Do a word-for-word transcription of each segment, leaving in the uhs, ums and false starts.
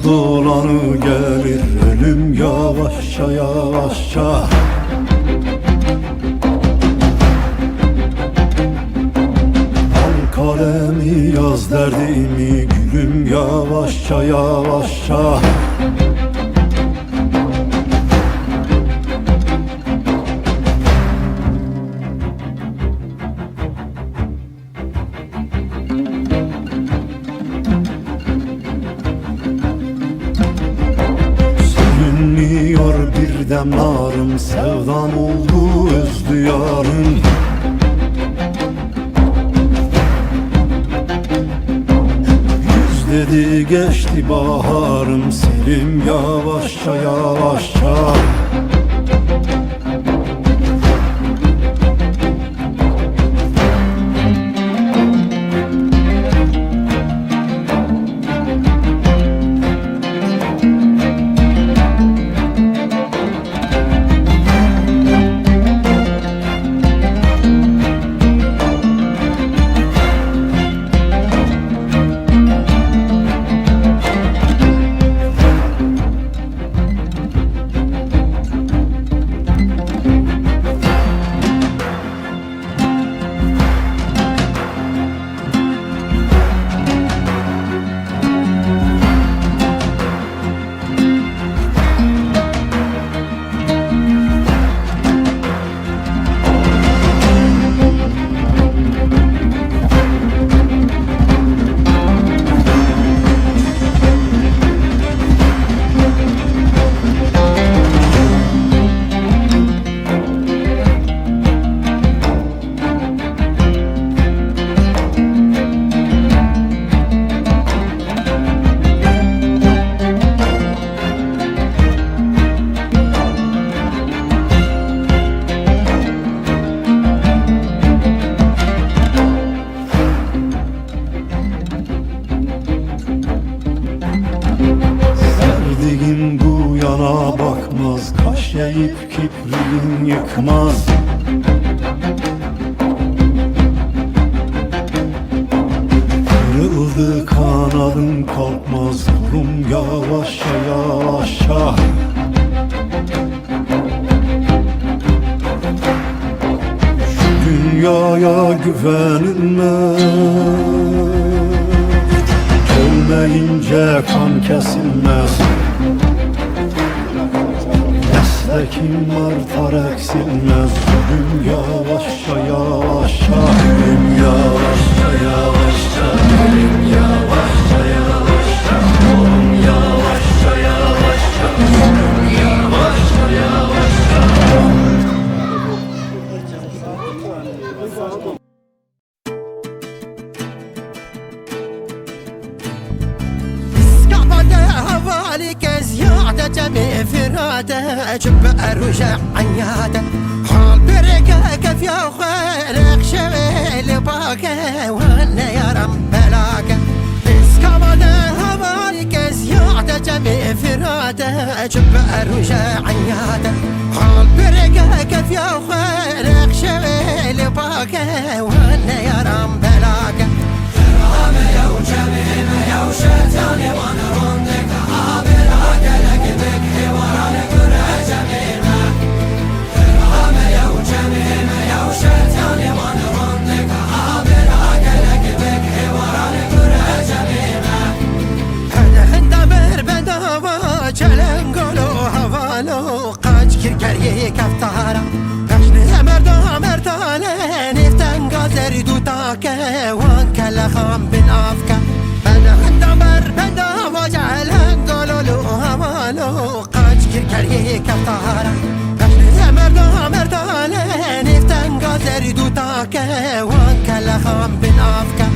Dolanı gelir ölüm yavaşça yavaşça. Al kalemi yaz derdimi gülüm yavaşça yavaşça. Sürünüyor bir dem narım, sevdam oldu öz duyarım. Yüz dedi geçti baharım, Selim yavaşça yavaşça. Sevdiğim bu yana bakmaz, kaş eğip kipriğin yıkmaz. Kırıldı kanadım, kalkmaz kolum yavaşça yavaşça. Şu dünyaya güvenilmez, ölmeyince kan kesilmez. Meslekim artar eksilmez. Ölüm yavaşça yavaşça, ölüm yavaşça yavaşça, ölüm yavaşça yavaşça, ölüm yavaşça yavaşça, ölüm yavaşça yavaşça. Skabade havali kez yade cemê firade, çi bi eruje enyade. Hal bireke kef ya xwe, rek şevê li bake, wan ne yaram belake. Skabade havali kez yade cemê firade, çi bi eruje enyade. Hal bireke kef ya xwe, rek şevê li bake, wan ne yaram belake. Hede henda ber bendava, çelengolo havalo, qaç kir keriyê keftara. Pejnê merda merdane, nêftenga zerdû take, wan kelexan bin avke. Hede henda ber bendava, çelengolo havalo, qaç kir keriyê keftara. Pejnê merda merdane, nêftenga zerdû take, wan kelexan bin avke.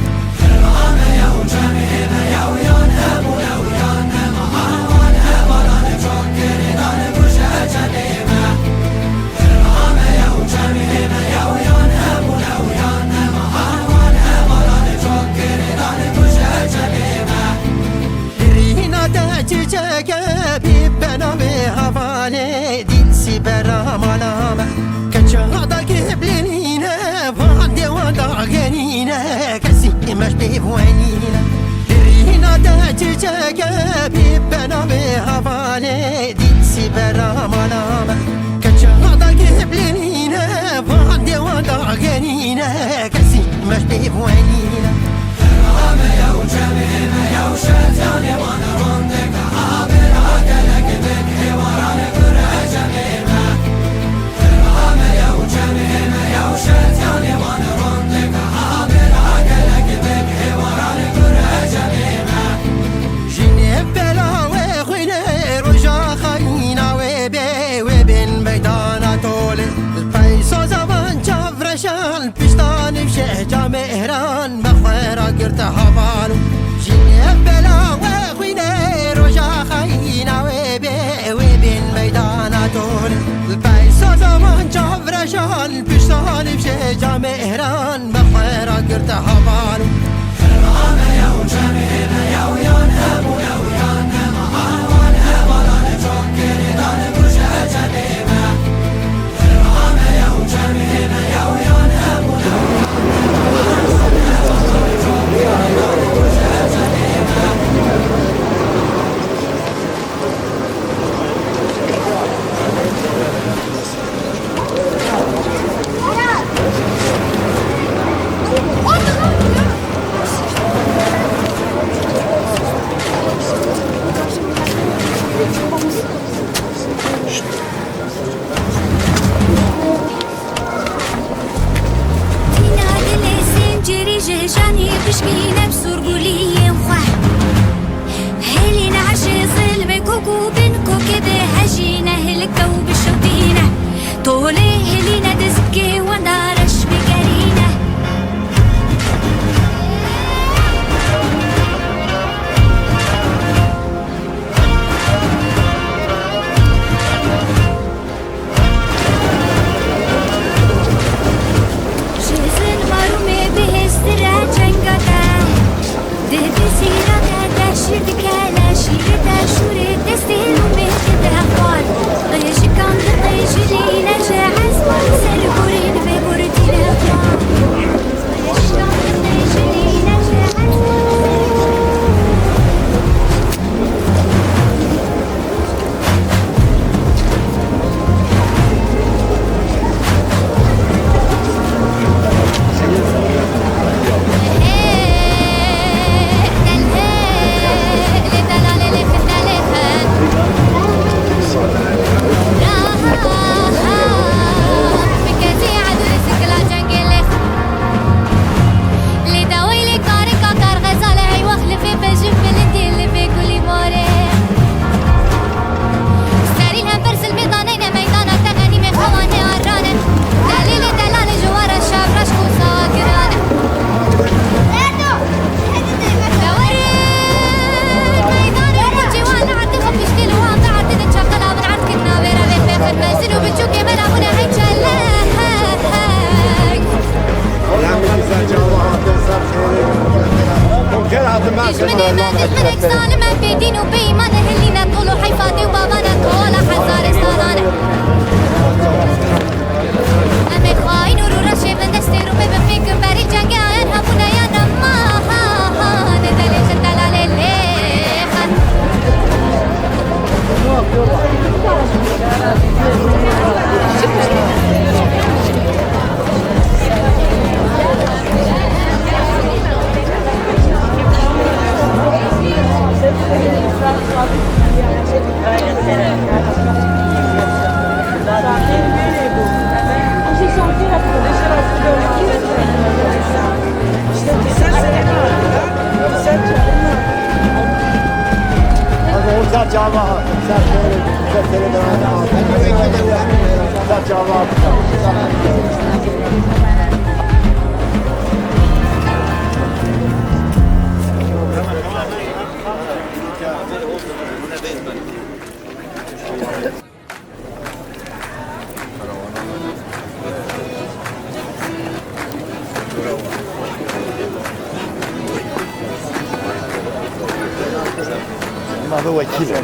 Rîna te çiçeke bî benamê hevalê, dîl sîbera mala me. Keça da kiblinîne, van dêwan da genîne, kesî meş bê wenîne. Rîna te Çiçeke bî benamê hevalê dît sîbera mala me. Keçe hada giblenîne, van dewa da genîne, kesî meş pê wenîne. Jinê bela wê xwînê roja xayîna wê bê, wê bên meydana tolê. Li peysa zeman çavreşan pişta nîvşehca mêhran me xwe ra girte havalo. Jinê bela wê xwînê roja xayîna wê bê, wê bên meydana tolê. Li peysa zeman çavreşan pişta nîvşehca mêhran me xwe ra girte havalo. Tîna dilê zincirî ji janî bişkîne bi sûrguliyên xwe. Hêlîne eşê zilmê kok û bin kokê bihejîne hilike û bişewdîne. Tolê hêlîne dizikê wenda reş bigerîne. Ji zin marûmê bihêztir e cenga te. Di dizîra te te şîr dike, le şîrê te şûrê destê rûmê dide xwar. Qêjikan diqêjinîne ji ezman ser gorên vê gor dîne xwar. Lê dawayê lê karika karxezal e, hey wext li vê bejin bilindî, li vê gulî morê. Serî li hember zilmê daneyne meydana te, xenîmê xewa nearane. Delîlê delalê ji we re şevreş qosa giran e. Dewerin meydanê û ciwan li erdê xwe piştî li wan ve erdê de çaqela bin erd kirina vê revê pêxin mezin û biçûkê me rabûne hey çelek. Dijminê me dijminek zalim e, bê dîn û bê îman e, hilîne tol û heyfa dê û bavan e, kola hezarê salan e. Em ê xayîn û rûreşê bin destê rûmê bin fêkin berî cengê ayan hebûne yan re ma ha ha ne delê jin delalê lê xan. Ma bi wekîl e.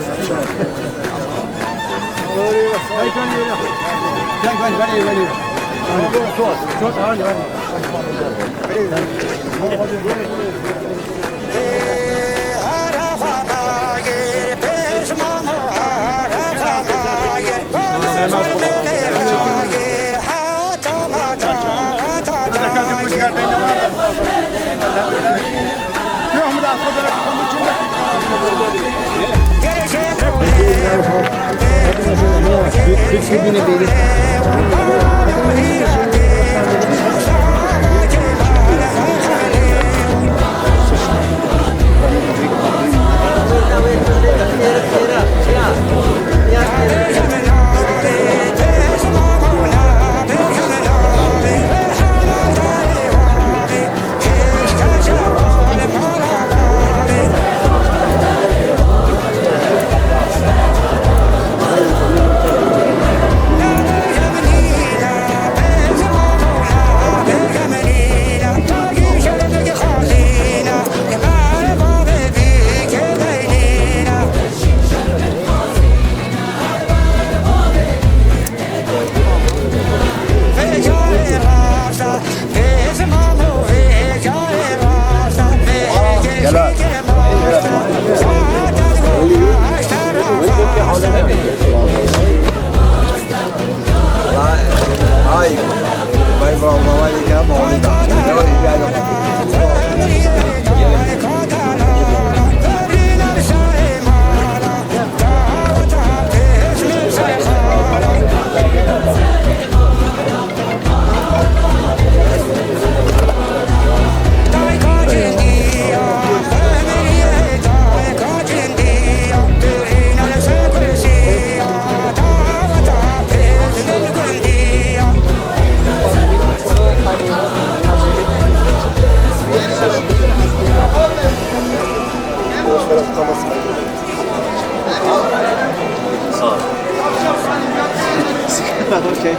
Sağ ol. Okey.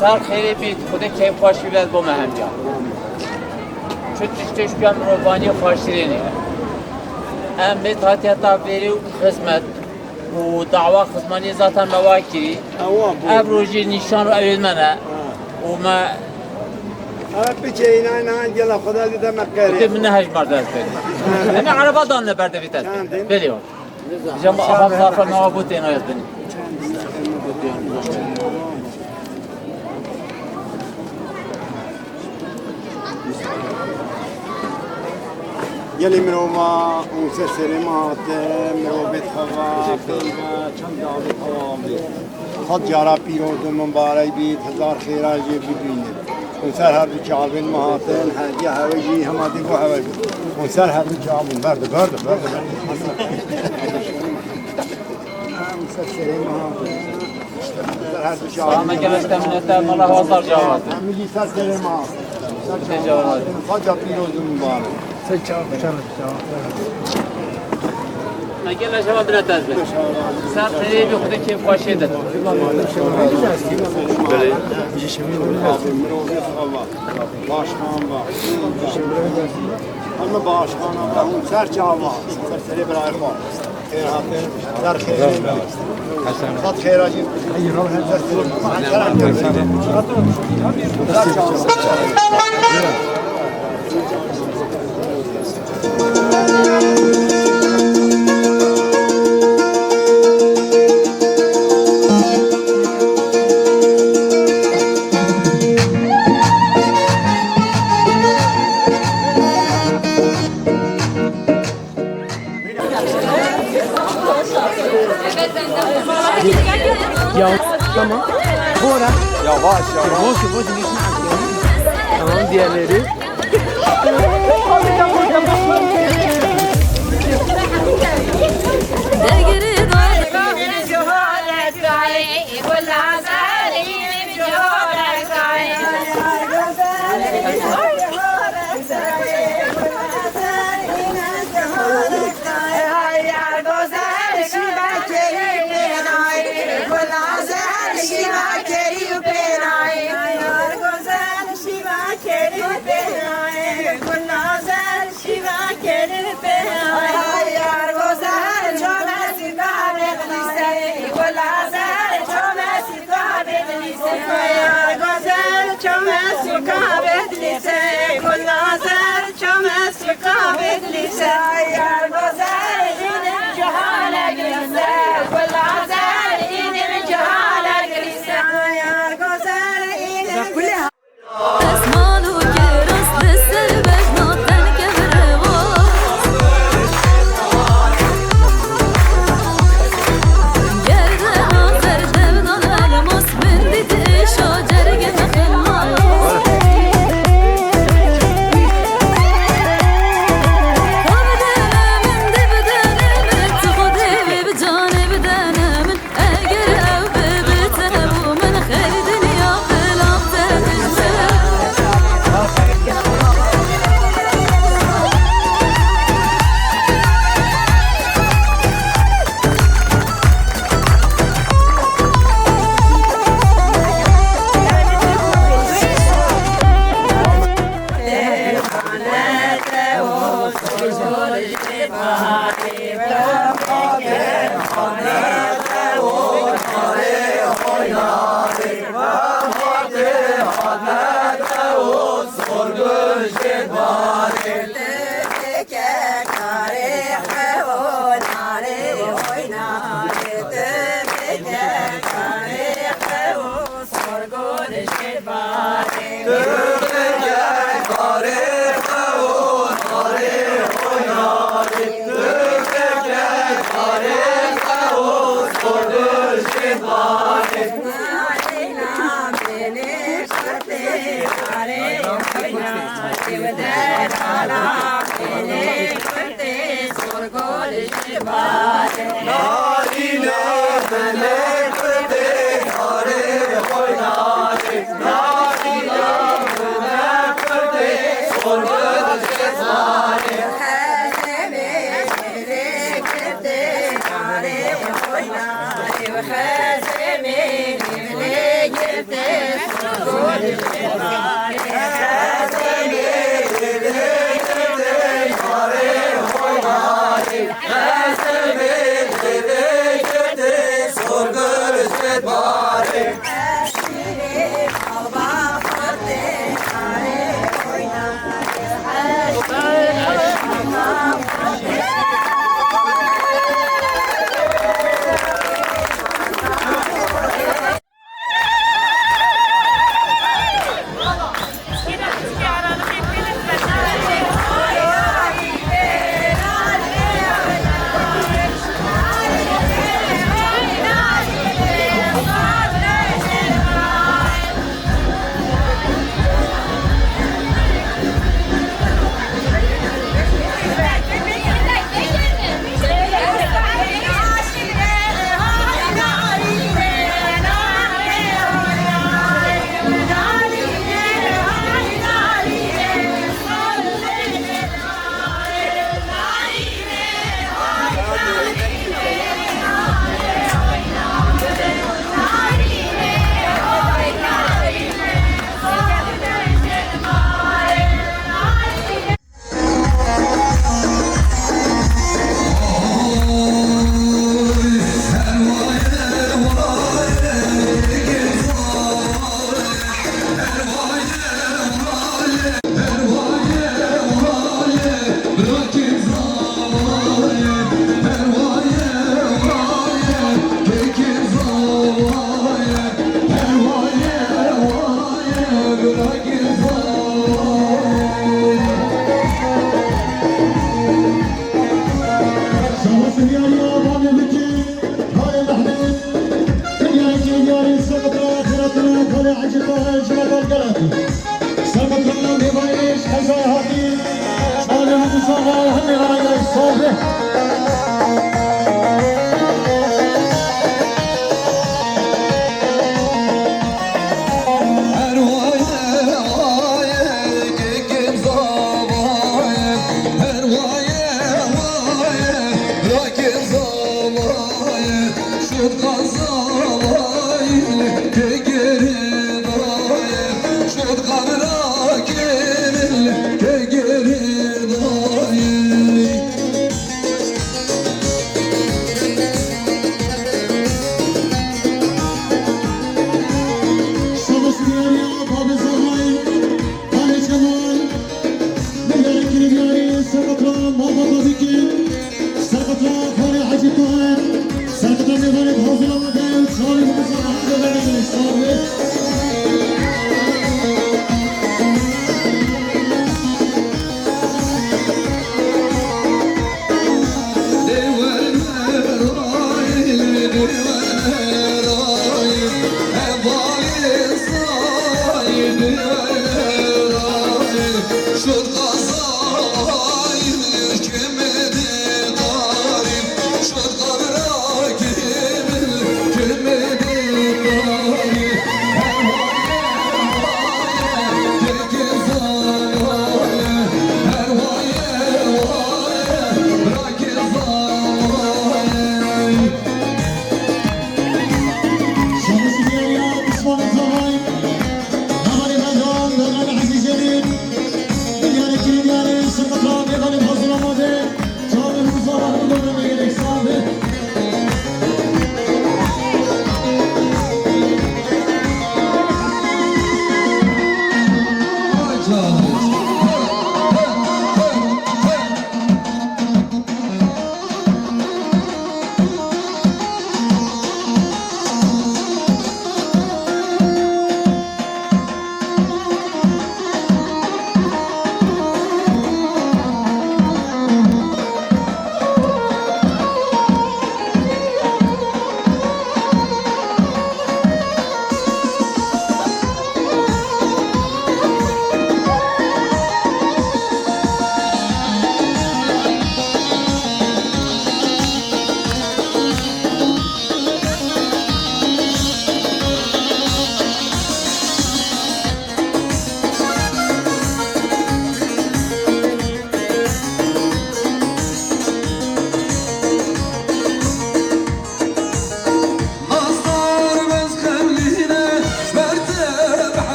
Ser xêrê bît, Xwedê keyfxweşî bide bo me hemiya. Çi tiştê ji pêya mirovaniyê xweştirîn e. Em bê hatiye ta vêrê û xizmet û dawa xizmaniyê zaten me wa kirî. Ewa bû. Ev rojî nîşan û ewêl me ne. Ha. Û me Ev piçê înan, înan gela Xweda dide me qerê. Dê min ne hejmar dest pê. Em ê ereba dan ne berdevî te. Çendin? Belê wa. Jam aha zafer nawa bû têna ez bin. Gelê mirova û ser serê me hate, mirovê xeva, peyve, çend avê xeva avê. Sed cara pîroz û mibarek bît, hezar xêra jê bibînin. Hûn ser her du çavên me hatin, hediya hewe jî hema dî bo hewe jî. Hûn ser her du çavên, berde, berde, berde, berde. Hûn ser serê me hatin. Hûn ser her du çavên me hatin. Selamet gelişte minnetdar, mala hozar cevap. Em jî ser serê me hatin. Ser çavên me hatin. Sed cara pîroz û mibarek. Me gelek şeva bira te ez be. Ser xêrê bî, Xwedê kêfxweşê de. Belê. Başkan ba. Hemî başkan ba. Hûn ser çava. Ser serê birayê xwe. Xêr hatin. Ser xêrê. Sed xêra jî. Ya, tamam. Bora. Yavaş, yavaş. Boş, boş, geçme. Tamam, diğerleri. Bedlîse, gul nazer, çames çika bedlîse, yar gozer, înim cihane grise, gul nazer, înim cihane grise, yar gozer, înim. Destmal û kiras li ser bejna tenke bi rewaz. Gerdena zer devdan elmas, min dît êşa cergê me xelmas. Ka bidene min, dê bidene min, tu xwe dê wê bi canê bidene min. Eger ew bibe te û min, xêr dinya bila te dijmin.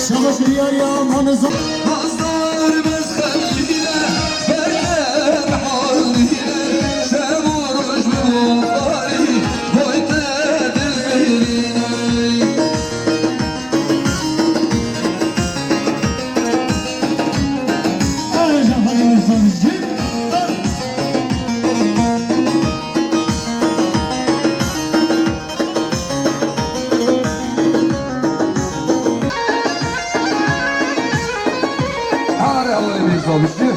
Şabaş diyar ya manıza. Nazdar bez xelîne, berde bi halîne, şev û roj bi wextarî, boy te dilbirîne. Ay, Caferê Mirza Mijgîn. Are, Hevalê Mîrza Bişkî.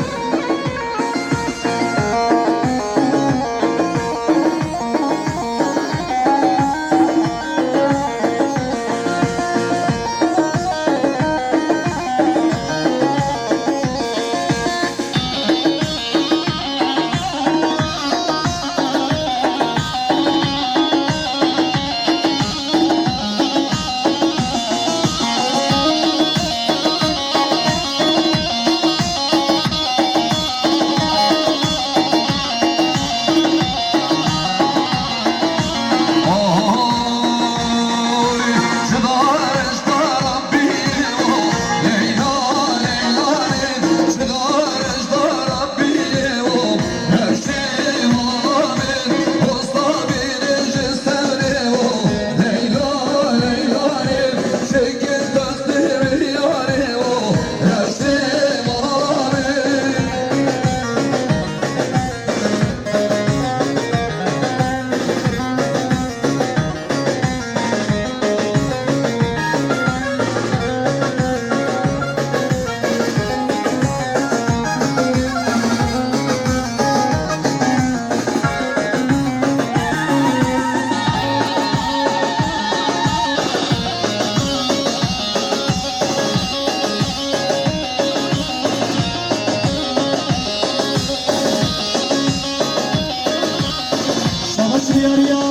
Şabaş diyar ya.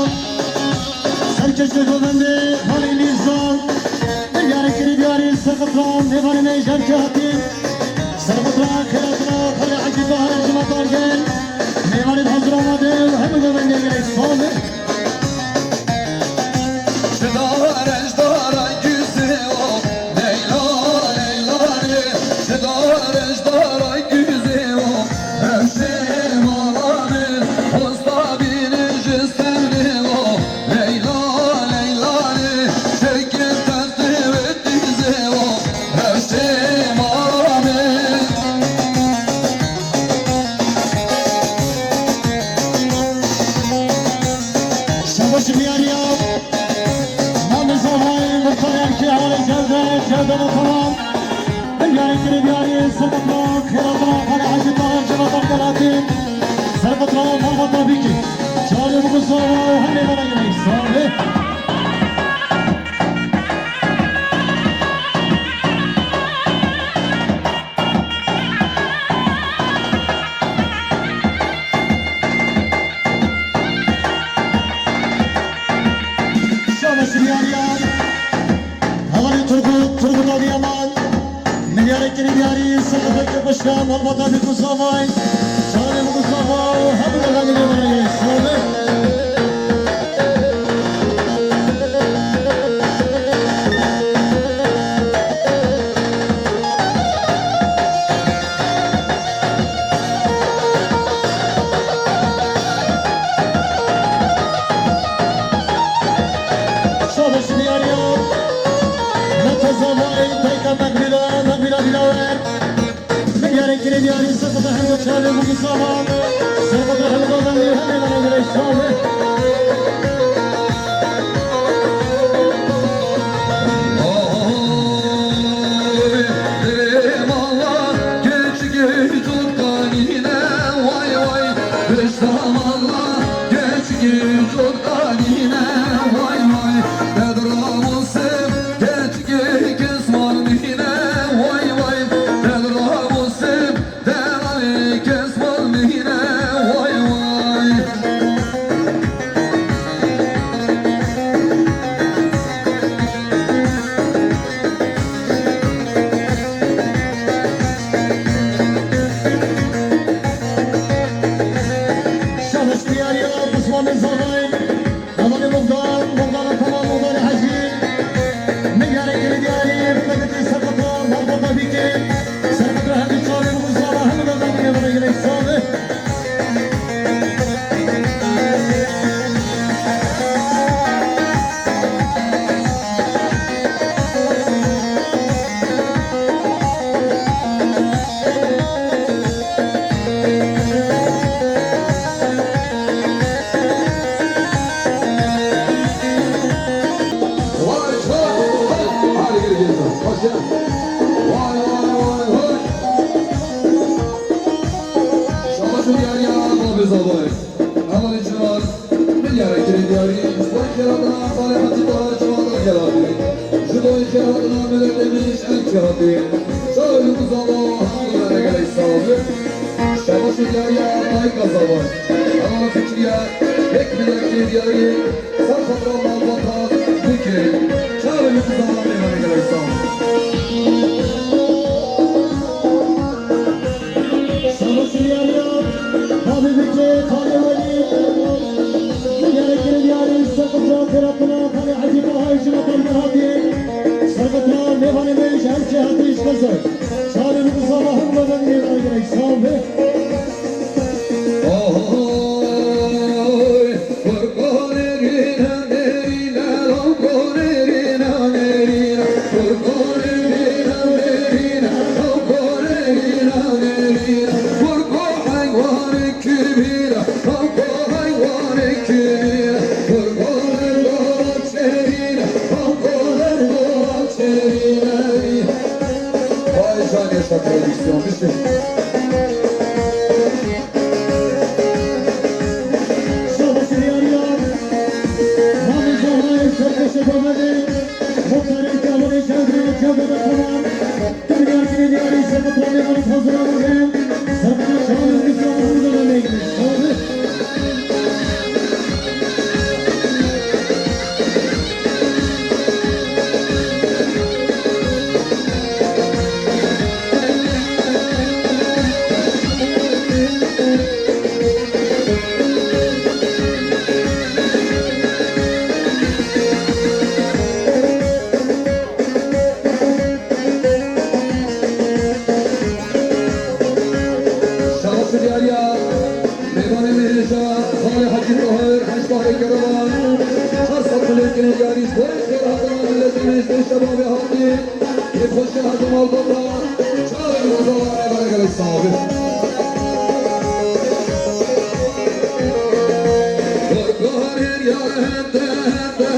Serkeşê govendê Halî Mîrza. Diyarê kirî diyarî serqitran mêvanê me jî em kê hatî. Serqitran xêratina Xalê Hecî Tahir ji me dar gel. Mêvanê bi hezir amade û hemû govendê gelek sal be. Ji dara ji dara güzê o, Leyla, Leyla rê. Ji dara ji dara güzê o, ev şê mala min, hosta bînin ji stevnê o, Leyla, Leyla rê. Çekin testê wê dîzê o, ev şê mala min. Şabaş diyar ya. Mami Zavay, muxtar erkê Hevalê Cevdet, Cevdet Ataman. Diyarê kirê diyarî, serqitran xêratina Xalê Hecî Tahir ji me dar gel hatî. Serqitran malbata Bîkî. Çavê Bûk û Zava û hemê mera gelek sal be. Şabaş diyar ya. Hevalê Turgut, Turgut Adıyaman. Milyarê kirî diyarî, sırtı pek yapışkan, malbata bir kuzavay. Çavê Bûk û Zava û hemû gelek gelek sal be. Şabaş diyar ya. Meta Zavay, Tayka Mekbila, Mekbila Dilawer. Milyarê kirê diyarî, serqitê hemû çavê Bûk û Zava. Serqitê hemû govendê, hemê mera gelek sal be. Oy, divê mala keçikê cotkanîne, way, way. Pişta mala keçikê cotkanîne, way, way. Te diramusê keçikê kesman mîne, way, way. Te diramusê Delalê kes bol mîne, way, way. Şehatina miletê min ji Elkê hatî. Şair û zava hemû gelek sax bin. Şebaş û diyariya dayika zavan. Hevala Fikriye, yek miletê diyarî, ser xatira malbata dikê. Şair û zava mêvanê gelek sax bin. Şabaş û diyariya, bavê Bikê, Xalê Welî. Diyarê Kirê diyarî, Seqifra, Pêrapina, Xalê Hecî Bahayê, Jina Pembe hatî. Serqifra, mêvanê me ji her çê hatî ji Qezay. Şair û zava hemû me venê mêvanê gelek sax be. Oy, Qurbanê rîna nêrîna, law konê rîna nêrîna. Qurbanê rîna nêrîna, law konê rîna nêrîna. Qurbo heywanê kibîra, law ko heywanê kibîra. Qurbanê law çêrîna, law konê law çêrîna. Vay canê, şa prodüksiyon, bişin. Şabaş û diyariya, Mamê Zahayê serkeşê Babedê, Muxtarê Kavanê Cevdê, Cevdê Betaman, Dinyarkinê diyarî Seqifra mêvanê hazira bûne, serkeftin şair û zava hemû gelek sax bin. Şabaş û diyariya, mêvanê me hêja, Xalê Hecî Tahir, Heşt Baharê Kerevan, çar sed miletê diyarî, ji bo xêrhatina miletê me, ji bo şebabê hatî, kêfxweşiya heta malbata, çawa û zava mêvanê gelek sax bin. Qurbanê yar hende hende,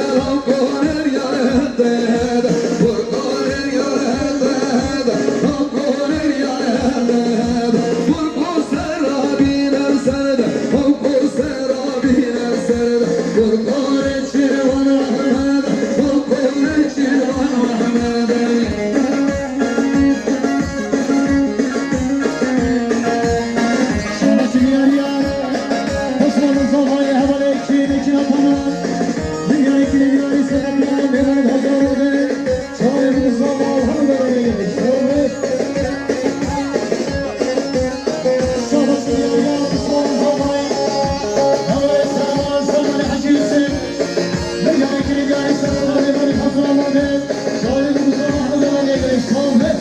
qurbanê yar hende hende, qurbanê yar hende hende, qurbanê yar hende hende, qurbo sera bîner serde, qurbo sera bîner serde, qurbanê çirvan Ehmed, qurbanê çirvan Ehmed. Şabaş û diyariya, Osmanlı Zavayê hevalê Kînê Kîna Pama. Dinyayê Kînê diyarî Seqifra mêvanê hazira bûne. Şair û zava hemû gelek sax bin. Şabaş û diyariya, Osmanlı Zavayê hevalê Servan, Servanê Hecî Husên. Dinyayê Kînê diyarî Seqifra mêvanê hazira bûne. Şair û zava hemû gelek sax bin.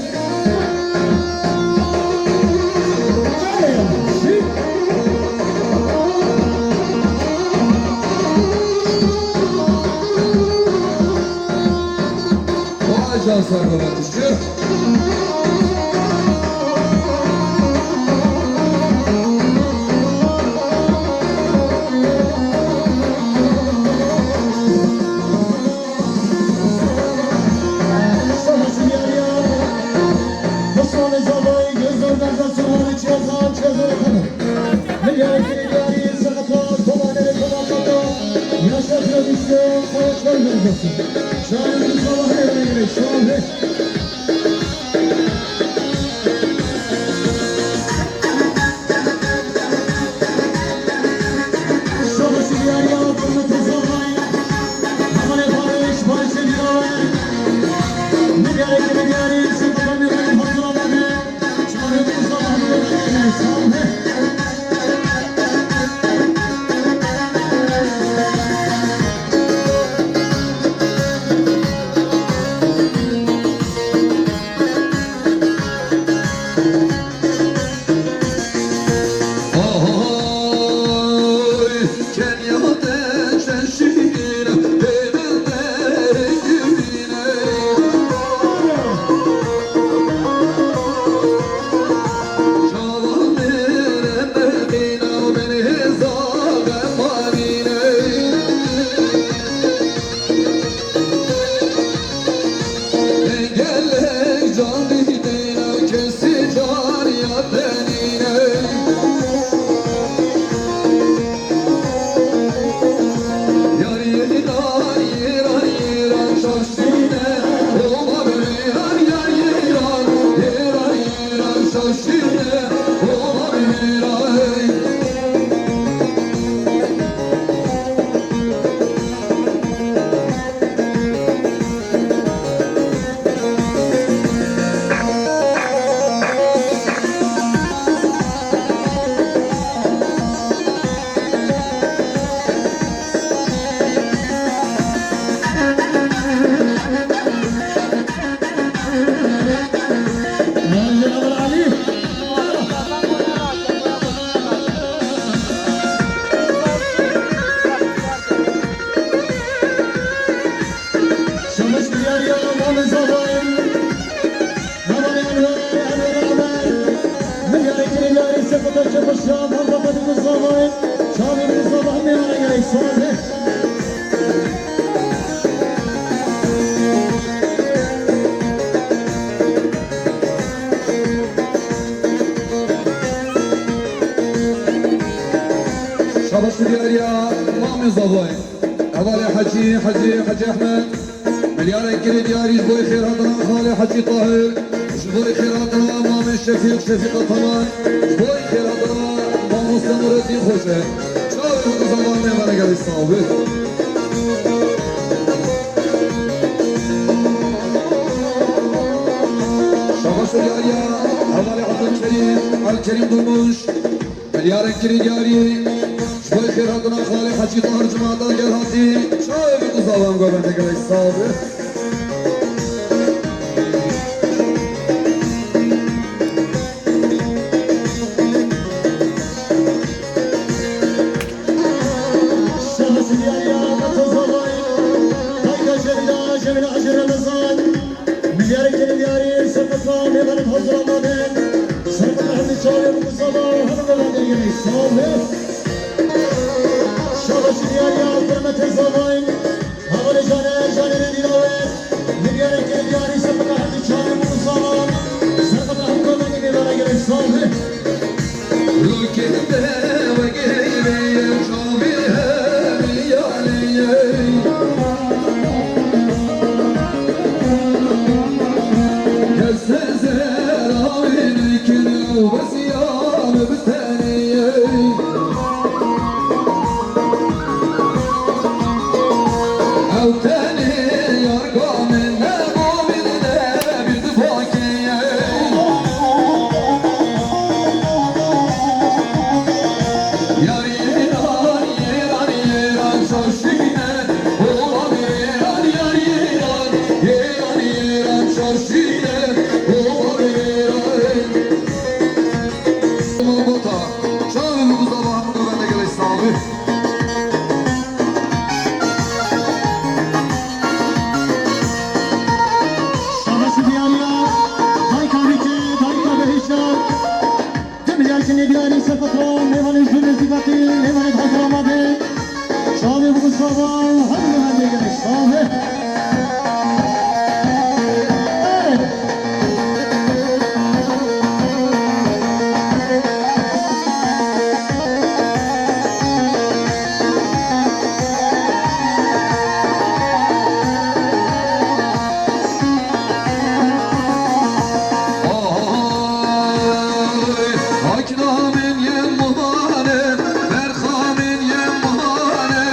Vay can sağlığı, teşekkür. Hevalê Hecî, Hecî, Hecî Ehmed. Milyarek kirî diyarî ji bo xêrhatina xalê Hecî Tahir, ji bo xêrhatina mamê Şefîq, Şefîq Ataman, ji bo xêrhatina mamoste Nureddîn Xoce. Çavê min û zamanê me gelek sax be. Şabaş û diyariya hevalê Abdulkerîm, Elkerîm Durmuş. Milyarek kirî diyarî, ji bo xêrhatina xalê Hecî Tahir Cumatan gel hatî, çavê min û zavan govende gelek sax be. Şahs diyariya, Mete Zavay, Dayka Cemîla, Cemîla Hecî Remezan. Milyarê gelê diyarî, serqetla mêvanê hazir amaden. Serqetla hemdî çavê min û zava hemû mêvanê gelê sax be. Şabaş diyarî, Hurmetê Zavayî. Hevalê Canê, Canê Dîlawe. Milyarê gelê diyarî, serqetla hemdî çavê min û zava. Serqetla hemû mêvanê gelê sax be. Rokê te wegere ye çavê hemiyanê ye. Kes te zerar nekin û bes yan bi tenê ye. Ew tenê yar gamê me, gamê de bir difakê ye. Yar yeran, yeran, yeran, şaşîne. Oğlan yeran, yar yeran, yeran, yeran, şaşîne. Oğlan yeran. Bota, çavê min û zava hemû govende gelek sax be. Şabaş diyariya, dayka Mîkê, dayka Behîşa. Di milyar kinê diyarî serqetla mêvanê jû nêzîkatî, mêvanê hazir amade. Çavê min û zava hemû mêvanê gelek sax be. Aknamên yên muhane, berxamên yên muhane,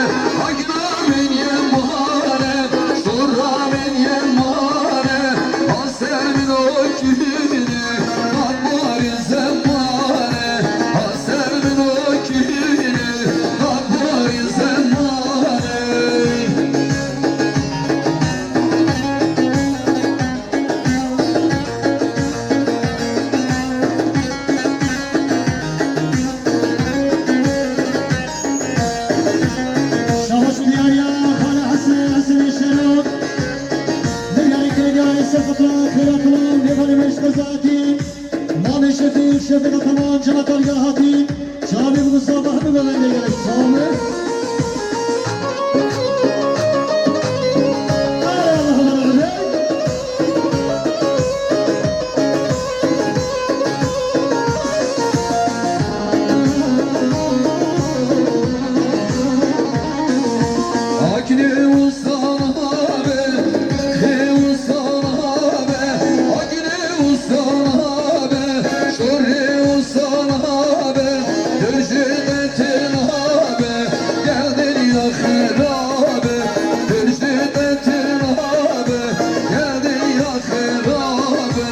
aknamên yên muhane, şoramên yên muhane, ha ser min o kîne, ha barê zemane, ha ser min o kîne, ha barê zemane. Şabaş û diyariya xala Hese, Hese Şerok. Milyarê kirê diyarî serqetla xêrhatina mêvanê me ji Xezatî. Mamê Şefî, Şefî Ataman, Cematal ya hatî. Çavê min û zava hemû mêvanê gelek sax be. Ay Allah Allah Allah. Aknê û zava be, xê û zava be, aknê û zava be, şorê û zava be, dojê te têna be, gel derya xera be, dojê te têna be, gel derya xera be.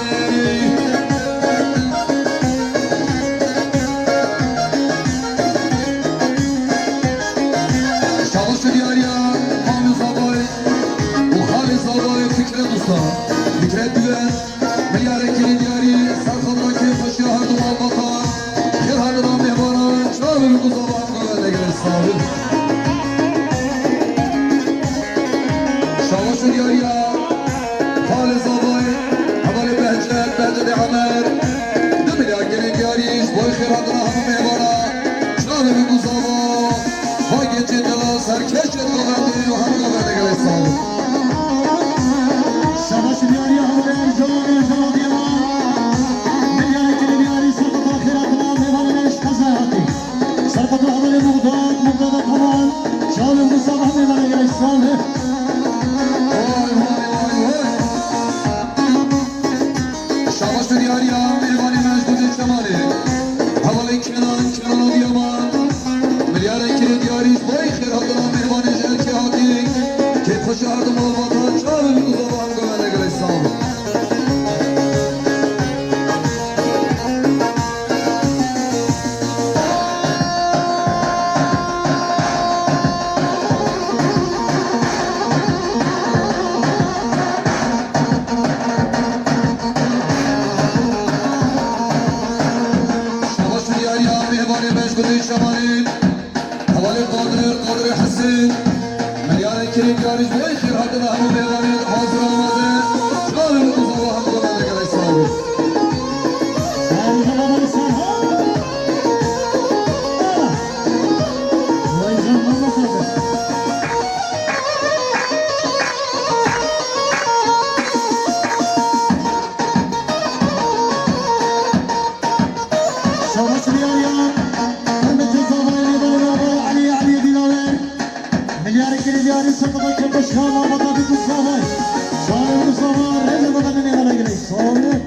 Şabaş û diyariya Mamê Zavayê û Xalê Zavayê Fikret Usta. Fikret Güven, milyarek kirê diyarî, serxatira kêfxweşiya herdu malbatan, xêrhatina mêvanan, çavê min û zava hemû mêvanê gelek sax be. Şabaş û diyariya Xalê Zavayê, hevalê Behcet, Behcetê Emer. Du milyar gelê diyarî, ji bo xêrhatina hemû mêvanan, çavê min û zava, va gencê dila serkeş. Şabaş û diyariya, şabaş û diyariya, hevalê Ercan, Ercan Adıyaman, Baş û diyariya mêvanê me ji Gundê Çemanê. Hevalê Kenan, Kenan Adıyaman. Milyarek kirê diyarî ji bo xêrhatina mêvanê ji erkê hatî. Kêfxweşî ardim malbata çavê min û zava hemgana gelek sax bin. Şabaş û diyariya mêvanê me ji Gundê Çemanê. Hevalê Qadir, Qadirê Hesên. Milyarek kirê diyarî ji bo xêrhatina hemû mêvanê hazir amade. Çavê min û zava hemû gelek sax bin. Şabaş diyariya, hurmetê zavayê nêvanê nava Elî, Elî Dîlawer. Milyarê kirê diyarî ser qada kêfxweşiya malbata bî ku zavay. Çavê min û zava rêzê dada min nêvana gelek. Sax bin.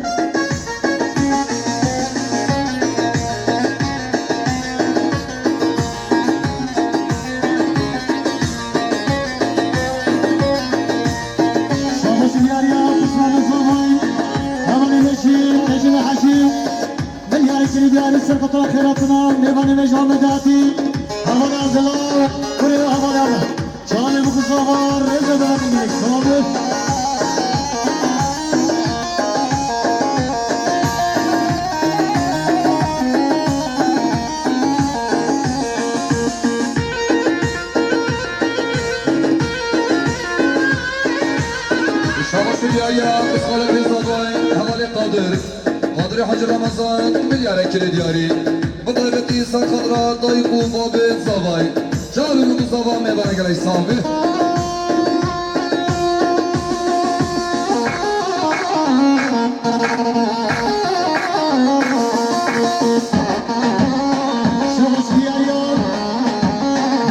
Şabaş diyariya Osmanê zavay. Hevalê Neşî, Necî ve Heşî. Milyarê kirê diyarî ser qada xêrhatina mêvanê me ji Amedê hatî. Hevalê Abdullah, kurê hevalê Ahmed. Çavê min û zava rêzê dada min gelek. Sax bin. Şabaş û diyariya, xaletê zavayê, hevalê Qadir. Qadirê Hacî Remezan, milyarek kirê diyarî. Bi taybetî ser xatira dayik û babê zavayê. Çavê min û zava mêvanê gelek sax bin. Şabaş diyariya,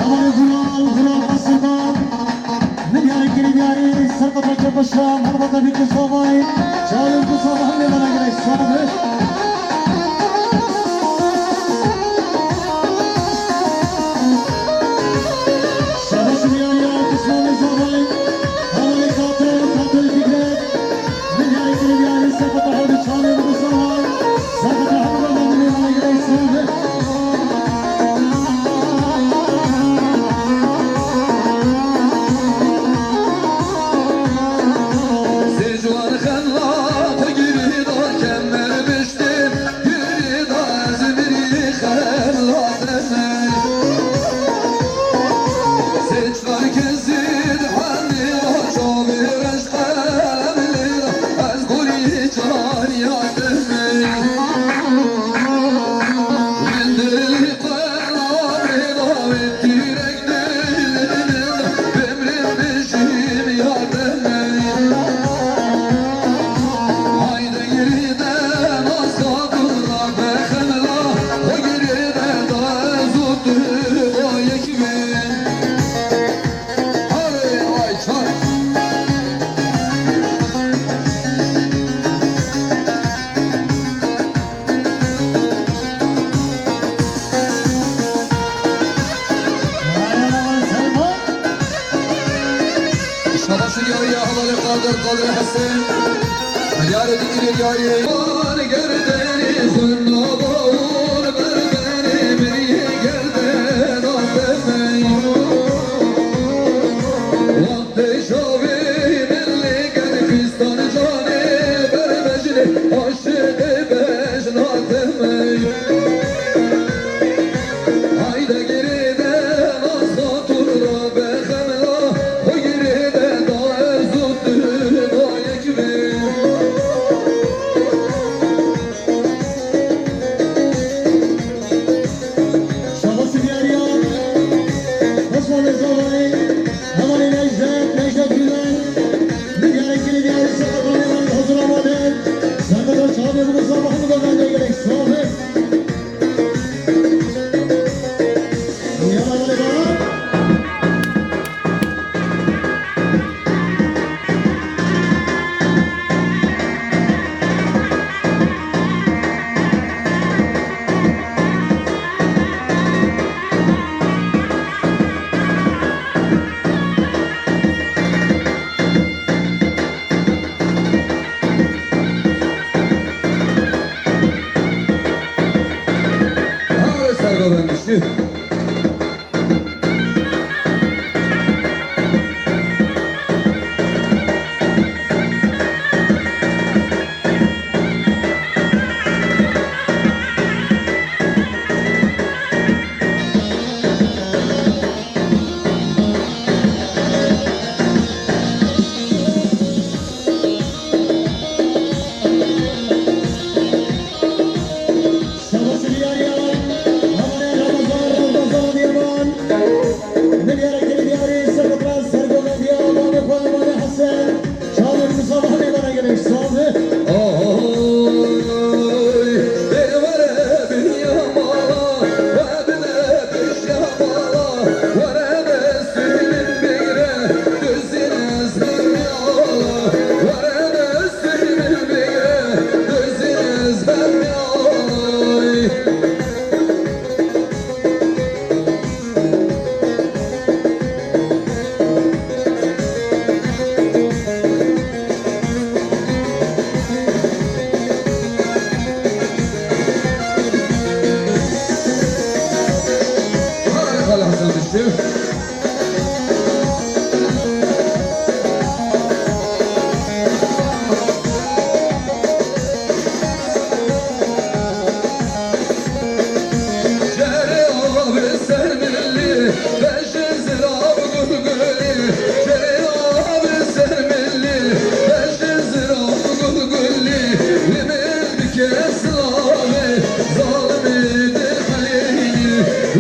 hevalê Gulan, Gulan Aslan. Milyarê kirê diyarî ser qada kêfxweşiya malbata bî ku zavay. Çavê min û zava hemû gelek sax bin. Şabaş diyariya Osmanê zavay. Hevalê Kato, Katoyê Fikret. Milyarê kirê diyarî ser qada hewdî çavê min û zava. Ser qada hewdî min û zava gelek sax bin. Sê ciwan xemla xwe girê da kemer biştê, girê da ez mirî xemla te me. Sê çar kesê di hemlê da çavê reş qelemlê da ez gorî caniya te me. Min dilê Şabaş û diyariya hevalê Qadir, Qadir Hesen. Diyarê digirê diyarê. Wan gerdenê xwe nava û berdenê min yê gerden ateme. Wan tê çavê min lê ger xistan canê ber bejnê aşiqê bejna te me. Hayde girê de nas xatun ra be xemla, xwe girê de da ez û tu dayek bê. Bendişi. Şabaş diyariya, hevalê Ramazan, Ramazan Yaman. Min diyare kiri diyarî, serkefta sergovendiya, mamê xwe, mamê Hesen. Çavê min sabe, hemê bana gelek sabe. Oy, ê were bin ya mala, we bine pêş ya mala, were destê min bigre, dizîn ez bim ya mala, were destê min bigre, dizîn ez bim ya mala. Harika Hasan düştü. Cerê abi ser milli, beşin zirav gul gulî. Cerê abi ser milli, beşin zirav gul gulî. Li min bike silavê, zalimê dil helînî.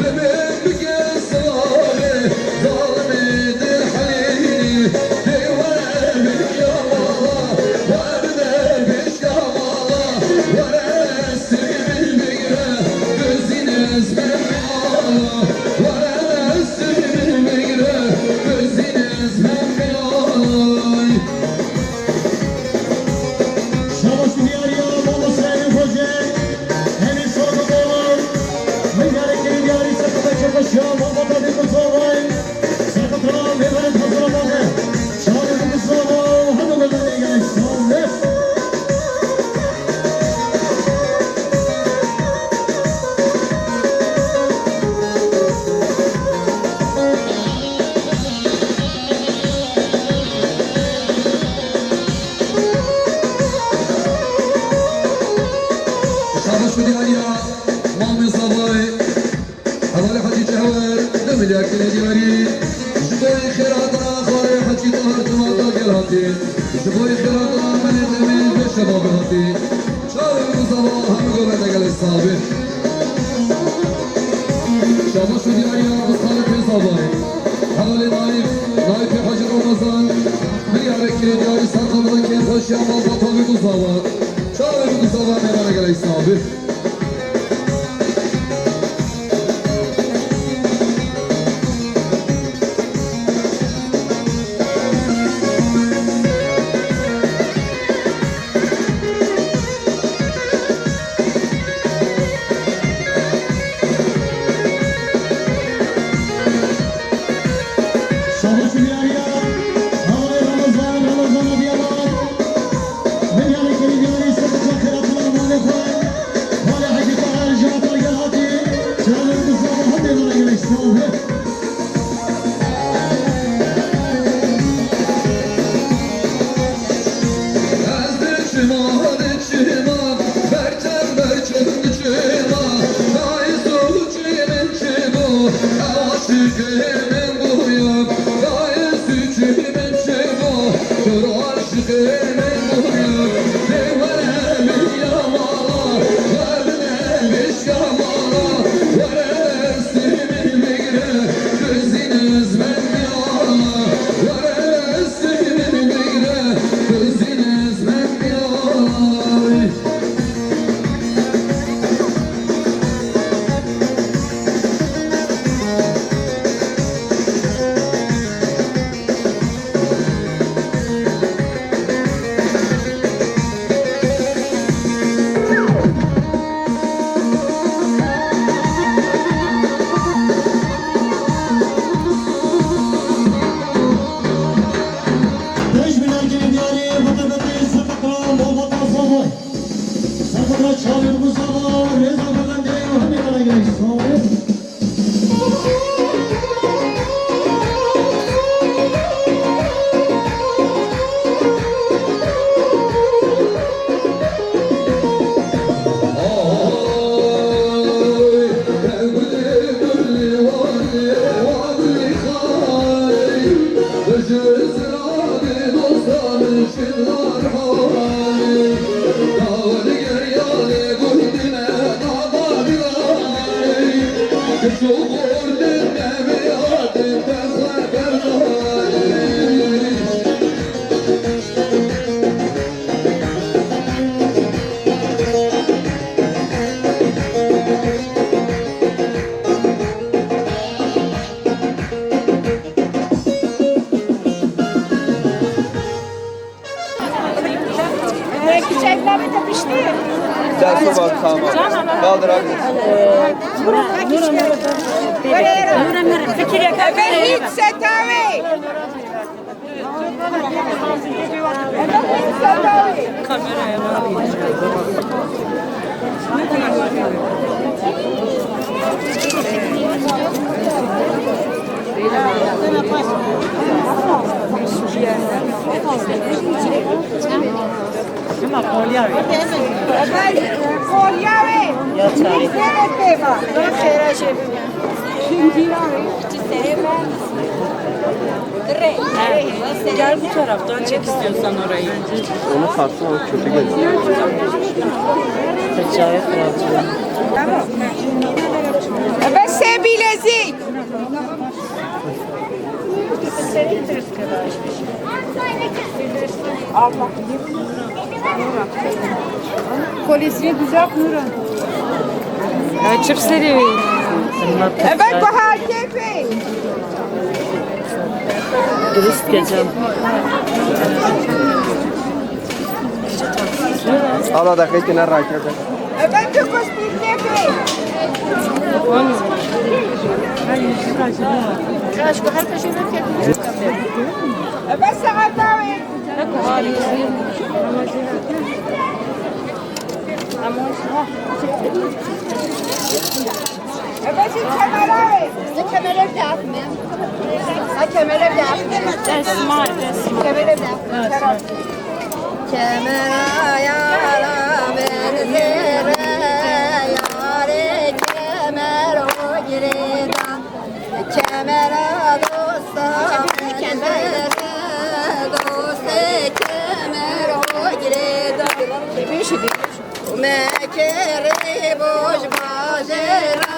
Li min bike silavê, zalimê dil helînî. Dê were bin ya mala, were pêş ya mala, were destê min bigre, dizîn ez bim ya mala, were destê min bigre, dizîn ez bim ya mala. Şabaş diyariya, mamoste Elî Hoca, hemî şabaş ola. Min diyare kiri diyarî, serkefta çekoşiya, mamata dê kutsaray. Serkefta mêvanê hazir amade. Çavê min zava, hemû gelek sabe. Şabaş bi diyariya, mamê zavayê. Hevalê Hecî Cehwer, du milyar kire diyarî. Ji bo xêrhatina xalê Hecî Tahir Cemata gel hatî. Ji bo xêrhatina menê demê vê şeva bi hatî. Çavê min zava hemû govende gelê sabe. Şabaş û diyariya bi xalê pê zava. Hevalê Naîf, Naîfê Hecî Ramazan. Milyarek kire diyarî ser xwe bidin kêm xweşiya malbata wî û zava. Çavê min zava mêvana gelê sabe. Şabaş û diyariya, hevalê Ramazan, Ramazan Adıyaman. Milyarê kerî diyarî ser çaxira tila malê xwe. Malê Hecî Tahir ji Atalya hatî. Çavê min zava hemê bana gelek sabe. Ez diçima, diçima, berçem, berçem diçima. Dayê suçê min çi bû, ew aşiqê min bûye. Dayê suçê min çi bû, tu aşiqê min bûye. Dê were min ya mala, were min vêşka mala, were destê min bigre, dizîn ez bim ya mala, were destê min bigre, dizîn ez bim ya mala. Pêş milyar gelê diyarî, vete vete, serkefta malbata zava. Serkefta çavê min zava, rêza govendê û hemî bana gelek sabe. Ders bak, tamam. Kaldır abi. Fikir yakar. Hiç setavi. Ama kolya ve. Kolya ve. Ya çare. Xêra jê bibî. Gel bu taraftan çek istiyorsan orayı. Onu kalsın, o kötü gözüküyor. Fırçaya fırlatıyor. Bes bilezik. Kolesini düzelt Nura. Ya, çipsleri. Evet, Bahar Kefe. Dürüst geçen. Hala da kayıt ne rahat. Evet, çok hoş bir Kefe. Evet, saat davet. Kemere dert mi? Ha, kemere dert mi? Esma, esma. Kemere dert mi? Kemera yara benzere, yare kemer o gireda. Kemera dosta benzere, doste kemer o gireda. Mekerê boj bajêra,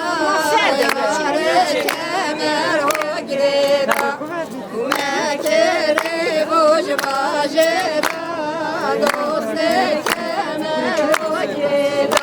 yare kemer o gireda. Mekerê boj bajêra, doste kemer o gireda.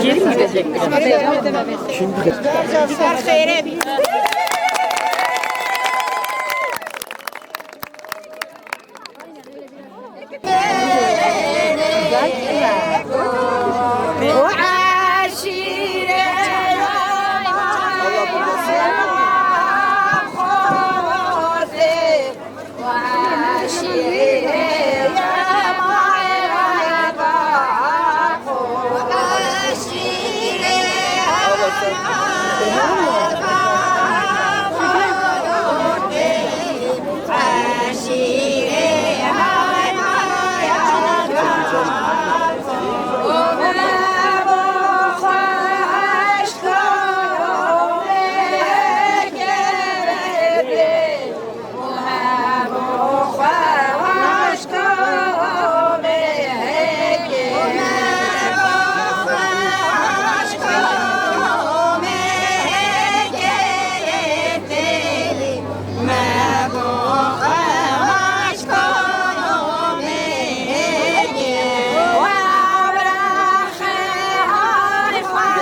Geri mi gidecek? Kim gidecek?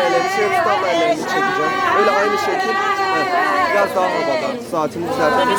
Böyle bir şey tutarla ellerini çekeceğim. Öyle aynı şekil. Heh. Biraz daha havadan. Saatini düzeltelim.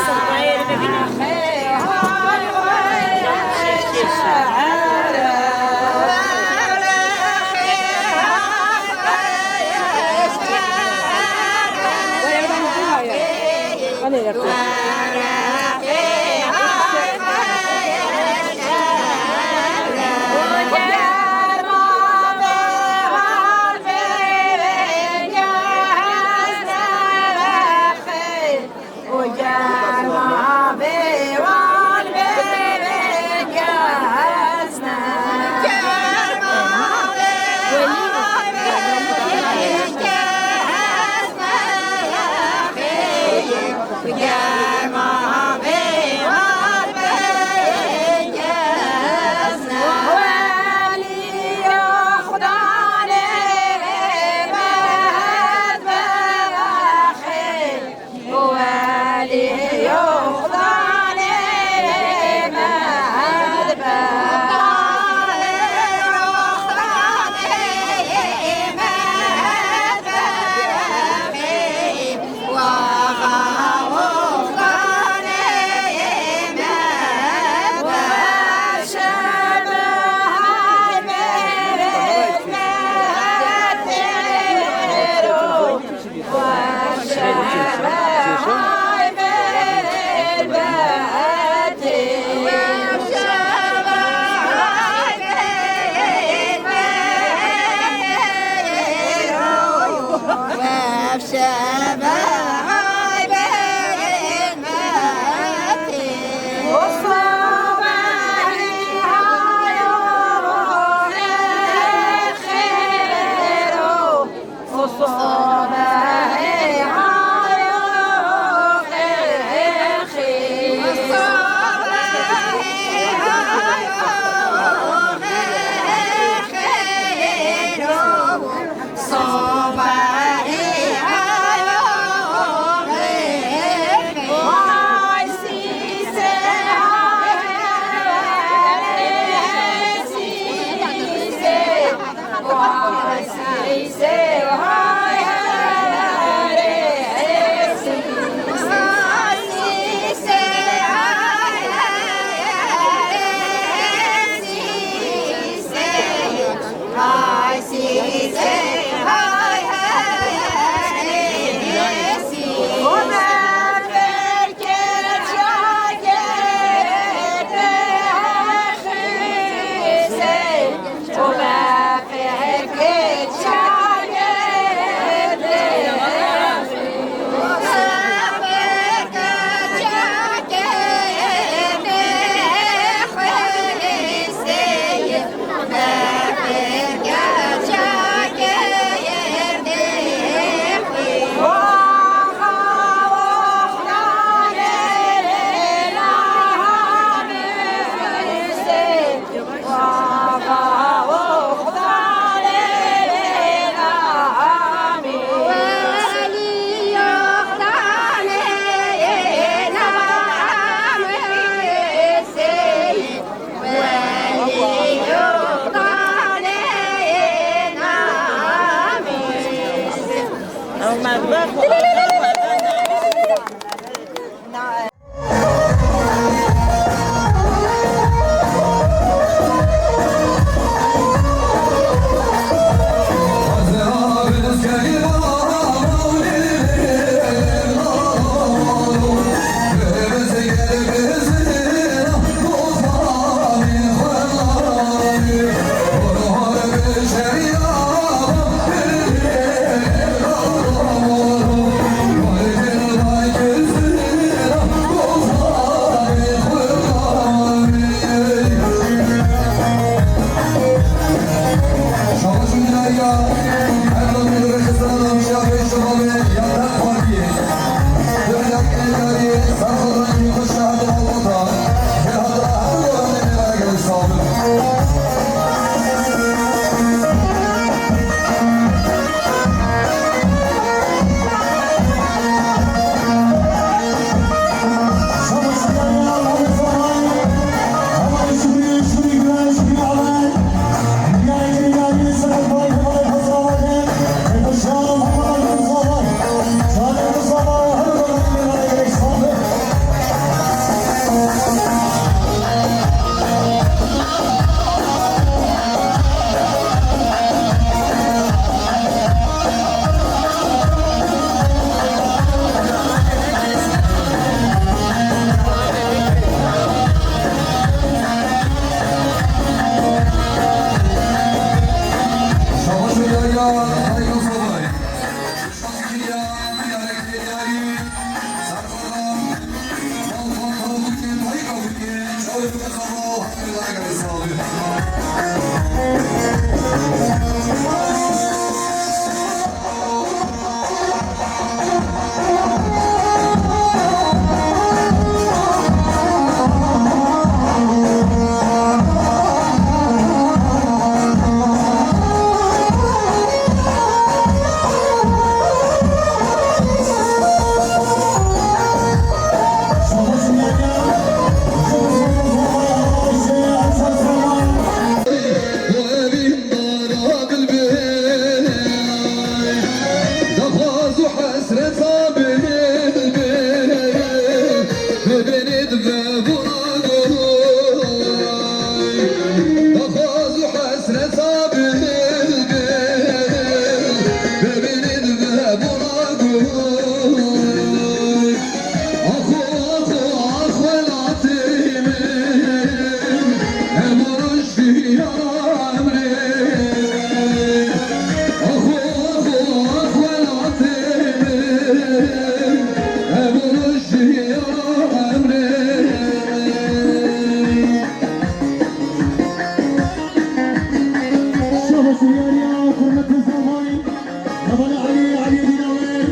Hevalê Elî, Elî Dînawer,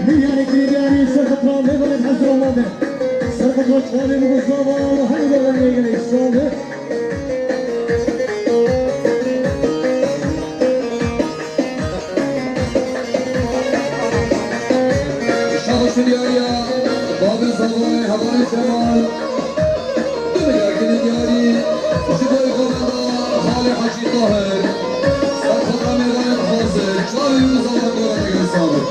milyarê kirêdiyarî ser qitra mêvanê hezir amade. Ser qitra çavê Muguzava û hemî devanê gelê Îslamê. Şabaş diyariya, babê Zavayê, hevalê Cemal. Dû milyar kirêdiyarî ji bo govenda Xalê Hecî Tahir. Ser xwe re mêvanê dixwaze, çavê wî û Zavan gora digire sabir.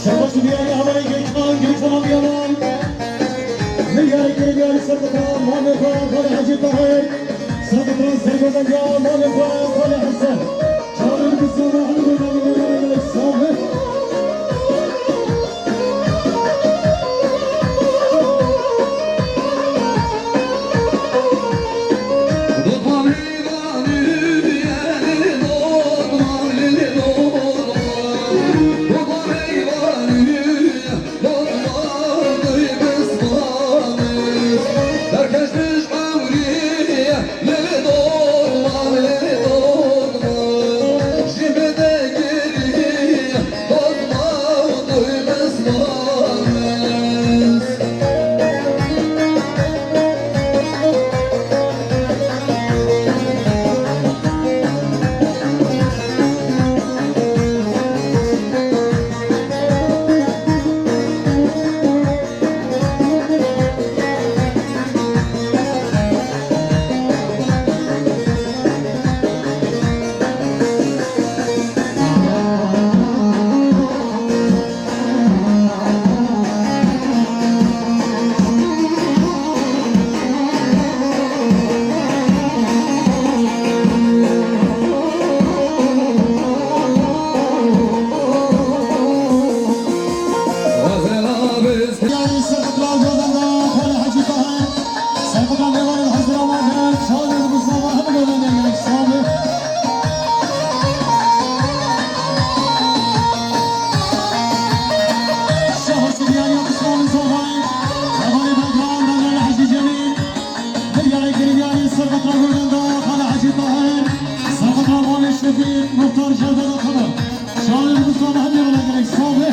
Şabaş diyarê hevalê Geykan, Geykan Abiyalan. Milyarê kirêdiyarî ser qitra mamê xwe Xalê Hecî Tahir. Ser qitra sergozendiya mamê xwe Xalê Hesen. Çavê wî bi zana hemî godanê mêvanê gelek sax be. Muhtar Cevdet Ataman. Şair Mustafa Hemî Alagirek Sabi.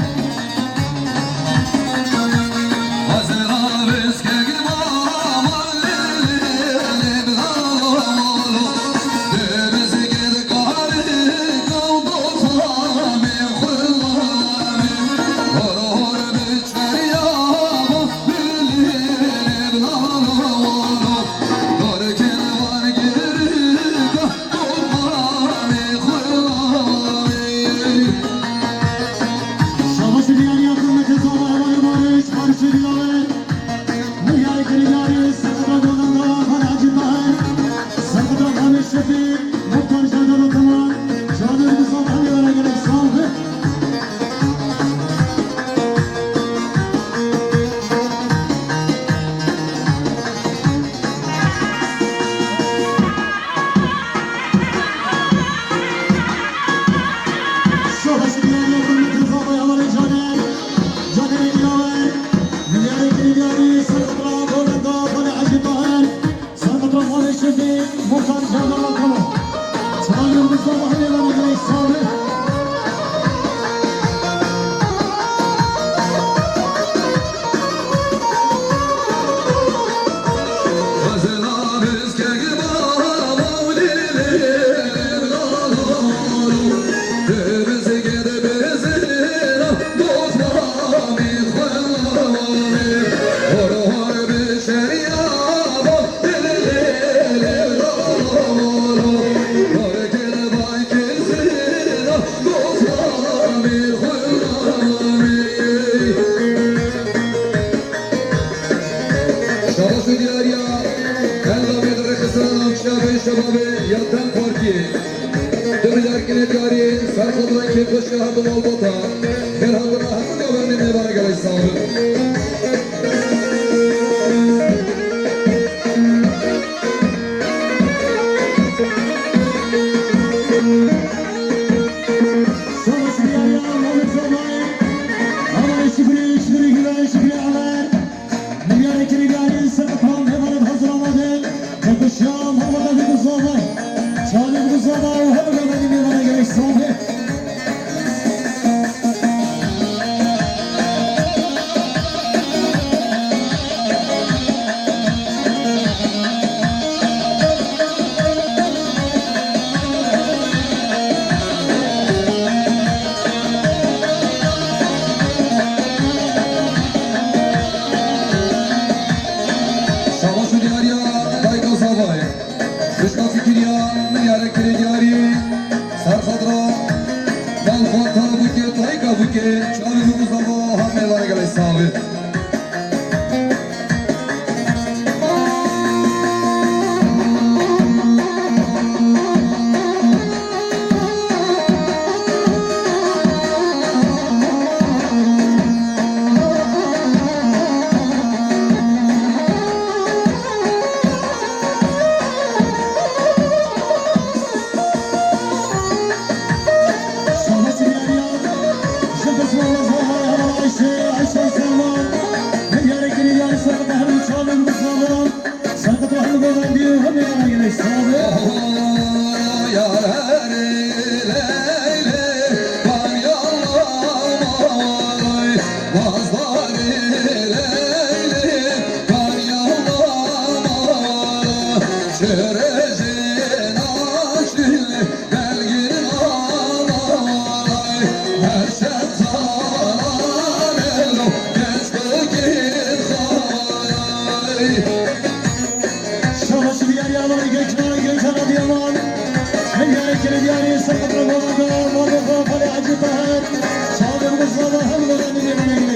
Şabaş diyariya hurmetê zava hevalê barış, barışê dilaver. Milyarê kirêdiyarî, serqitra govenda Xalê Hecî Tahir. Serqitra Xalê Şefî, Muxtar Cevdet Ataman. Canê wî bi zana hemî were gelek sax be. Şabaş diyariya hurmetê zava hevalê Caner. Canerê dilaver. Milyarê kirêdiyarî, serqitra govenda Xalê Hecî Tahir. Serqitra Xalê Şefî, Muxtar Cevdet Ataman. Çavê wî bi zana hemî were gelek sax be. Xweşke her du malbata, xêr hatina hemû gavermên mêvana gelek sağ bin. Şabaş diyariya, Muhammed Zomay, Aman Şükrü, Şükrü Güven, Şükrü Amer. Milyarê kirêgarî ser qepan mêvanê hazir amade. Tekoşiya malbata bî buzava. Çavê buzava û her gaverî mêvana gelek sağ bin. Şabaş û diyariya dayka zavayê. Xwişka fikiriya milyarê kirê diyarî. Serxadra malxwata bûkê, dayka bûkê. Çavê bûk û zava ha mêvana gelek sağ bin. Şabaş diyariya, ji Bismillah Zahar Heval Ayşe, Ayşe Selman, milyarê kirê diyarî ser qepan her çavê bûk û zava. Serqet û hemû govendî û hemû gava gelek sağ bin. Yar herî Leylê, Kanyallamay, Mazdarî Leylê, Kanyallamay, Çerejê Naşî, Belgin Alay, her şev xalanê lo, keşkekî xay. Şabaş diyariya Aman Gökhan, Gökhan Adıyaman. Milyarê kirê diyarî ser qepan Aman Gökhan, Aman Gökhan, Hacı Taher. Çavê bûk û zava hem gaverî mêvana gelek